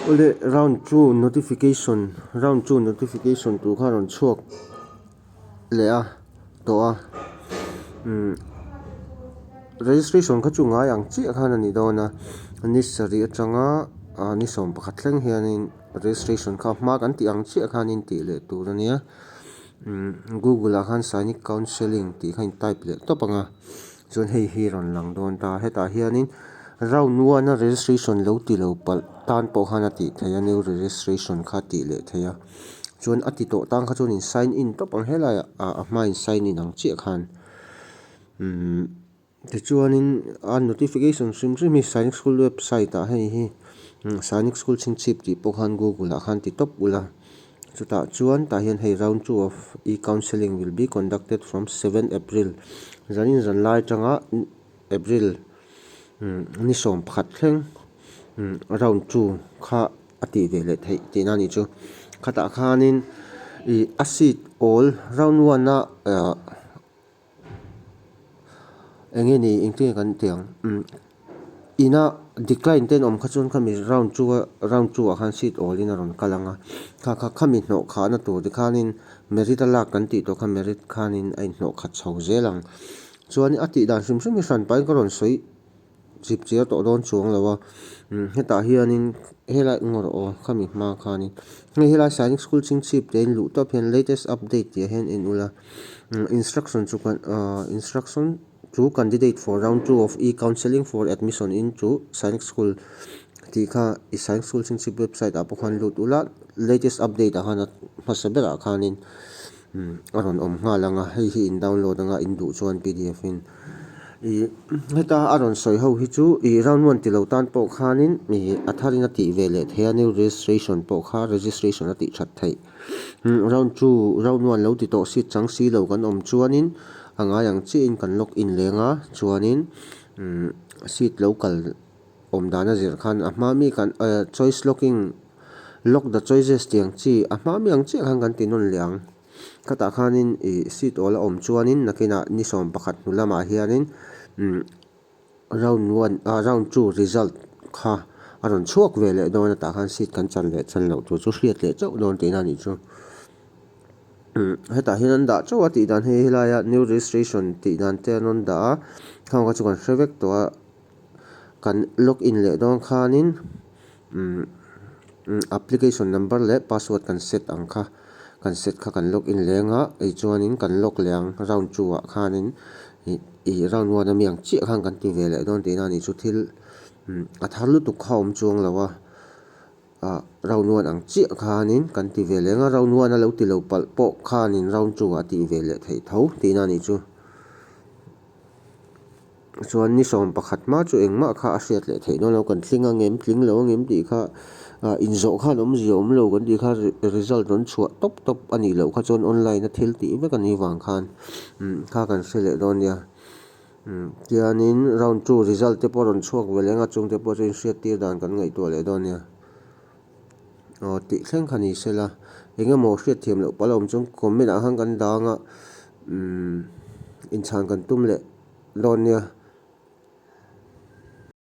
Awle round two notification round two notification tur kha a rawn chhuak leh a tawh a umm registration kha chu ngai ang chiah khan a ni dawn a ni sarih atanga ah ni sawm pakhat thleng hianin registration kha a hma kan tih ang chiah khanin tih leh tur a nia umm google ah khan sainik counselling tih kha in type leh tawp ang a. Chuan hei hi rawn lang dawn ta hetah hianin round one a registration lo ti lo palh tan pawh khan a tih theih a new registration kha a tih leh theih a chuan a ti tawh tan kha chuan in sign in tawp ang helaiah ah a hma in sign in ang chiah khan umm tichuanin a notification hrim hrim hi sainik school website ah hei hi sainik school chhingchhip tih pawh khan google ah khan ti tawp ula Chutah chuan tah hian hei round two of e counselling will be conducted from 7 April zanin zan lai atanga April ni 11 thleng round two kha a tih ve leh theih tihna a nih chu. Khatah khanin ih a seat awl round one a ah Eng nge ni engtin nge kan tih ang umm ina decline te an awm kha chuan khami round two a round two ah khan seat awl in a rawn kal ang a kha kha khami hnawh khahna tur te khanin merit a lak kan tih tawh kha merit khanin a inhnawh khat chho zel ang chuan a tih dan hrim hrim hi hran pahin ka rawn sawi. Chip chiar tawh dawn chuang lo a hetah hianin helai ngaw rawh aw khami hma khanin hei helai sainik school chhingchhip te in luh tawp hian latest update tih ah hian en ula instruction chu kan ahh instruction to candidate for round two of e counselling for admission in to sainik school tih kha i sainik school chhingchhip website ah pawh khan lut ula latest update ah khan a hmasa berah khanin a rawn awm nghal ang a hei hi in download anga in duh chuan pdf in. Ih heta a rawn sawi ho hi chu ih round one tilo tan pawh khanin ih a tharin a tih ve leh theih a new registration pawh kha registration a tih that theih round two round one lo ti tawh seat chang si lo kan awm chuanin a ngai ang chiahin kan log in leng a chuanin umm seat lo kal awm dan a zir khan a hma mi kan eh choice locking lock the choices tih ang chi a hma mi ang chiah khan kan ti nawn leh ang. Khatah khanin ih seat awl a awm chuanin nakinah ni 11 hnu lamah hianin umm round one ah round two result kha a rawn chhuak ve leh dawn a tah khan seat kan chan leh chan loh tur chu hriat leh chauh dawn tihna a nih chu. Umm hetah hian an dah chauh a tih dan hei helaia new registration tih dan te an rawn dah a khang kha chu kan hre vek tawh a kan log in leh dawn khanin umm application number leh password kan set ang kha kan set kha kan log in leng a ei chuanin kan log leh ang round two ah khanin ih ih round one ami ang chiah khan kan ti ve leh dawn tihna a nih chu thil a thar lutuk kha a awm chuang lo a ah round one ang chiah khanin kan ti ve leng a round one a lo ti lo palh pawh khanin round two ah a tih ve leh theih tho tihna a nih chu. Chuan ni 11 hma chu engmah kha a hriat leh theih dawn lo, kan tling ang em, tling lo ang em tih kha ah inzawh khan awmzia awm lo kan tih kha result rawn chhuah tawp tawp a nih loh kha chuan online a thil tih vek a nih vang khan umm kha kan hre leh dawn nia. Umm tianin round two result te pawh a rawn chhuak ve leng a chung te pawh chu inhriat tir dan kan ngaihtuah leh dawn nia. Aw tih thleng kha ni sela eng emaw hriat thiam loh palh a awm chuan comment ah khan kan dang a umm inchhan kan tum leh dawn nia.